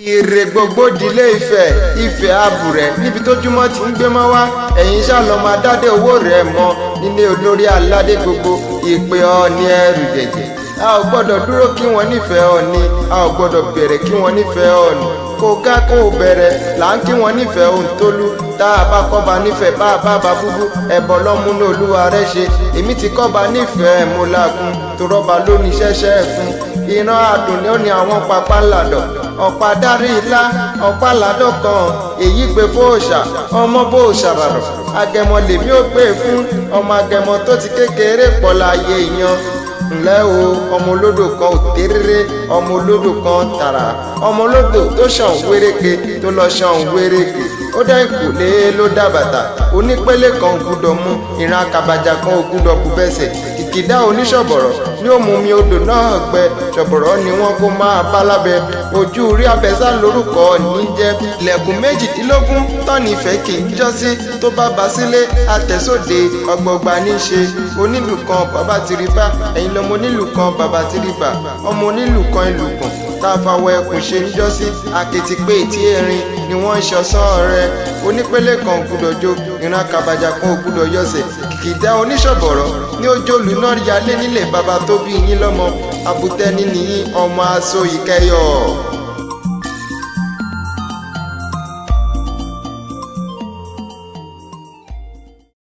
Ire gbogbo dilé Ifẹ̀, Ifẹ̀ àbùrẹ̀ níbi tójúmọ́ ti ń gbé mọ́ wá. Ẹ̀yin ṣá lọ́mọ adádé owó rẹ̀ mọ́ nílé olórí aládé gbogbo. Ìpè Ọọ̀ni ẹrù jẹ̀jẹ̀. A ò gbọ́dọ̀ dúró kí wọ́n nífẹ̀ẹ́ Ọọ̀ni, a ò gbọ́dọ̀ bẹ̀rẹ̀ kí wọ́n nífẹ̀ẹ́ Ọọ̀ni. Kó ká kó bẹ̀rẹ̀ là ń kí wọ́n nífẹ̀ẹ́ Òǹtólú. Tá a bá kọ́ba nífẹ̀ẹ́ bá a bá ba búbú, ẹ̀bọ̀ lọ́múnú olúwa rẹ̀ ṣe. Èmi ti kọ́ba nífẹ̀ẹ́ mo làkun, torọ́ba lóní ṣẹ́ṣẹ́ fún. Ìran adùn ni ó ní àwọn pápá ńlàdọ̀. Ọ̀pá dárí ilá, ọ̀pá làdọ̀ kan, èyí gbé fóòṣà, ọmọ bóòṣà ràrọ̀. Agẹmọ lèmi ò gbé fún, ọmọ agẹmọ tó ti kékeré pọ̀ láàyè ìyan. Ǹlẹ́ o, ọmọ olódò kan ò téréré, ọmọ olódò kan tàrà, ọmọ olódò tó ṣàn wéréke tó lọ ṣàn wéréke. Ó dá ìkùlé ló dá bàtà, onípele kan ò gbúdọ̀ mú, ìran akàbàjà kan ò gbúdọ̀ bù bẹ́sẹ̀. Kìkìdá oníṣọ̀bọ̀rọ̀ ní ó mú mi odò náà gbẹ, ṣọ̀bọ̀rọ̀ ni wọ́n kó máa bá lábẹ́. Ojú rí abẹ́sà lórúkọ ní jẹ́. Ilẹ̀kùn 18 tọ́ni ìfẹ́ kì í jọ́sí, tó bá ba sílé àtẹ̀sóde ọgbọgba ní í ṣe. Onílù kan bàbá tìrìbá, ẹ̀yin lọmọ onílù kan bàbá tìrìbà, ọmọ onílù kan ìlù kan tá a fawọ ẹkùn ṣe níjọ́sí. Àkìtì pé etí erin ni wọ́n ń ṣọ̀sán rẹ̀. Onípele kan ò gbúdọ̀ jó, ìran kàbàjà kan ò gbúdọ̀ yọsẹ̀. Kìkìdá oníṣọ̀bọ̀rọ̀ ní ojú olùná yalé nílé bàbá tó bí yín lọ́mọ. Àbùtẹ́ni nìyí ọmọ aṣọ ìkẹyọ̀.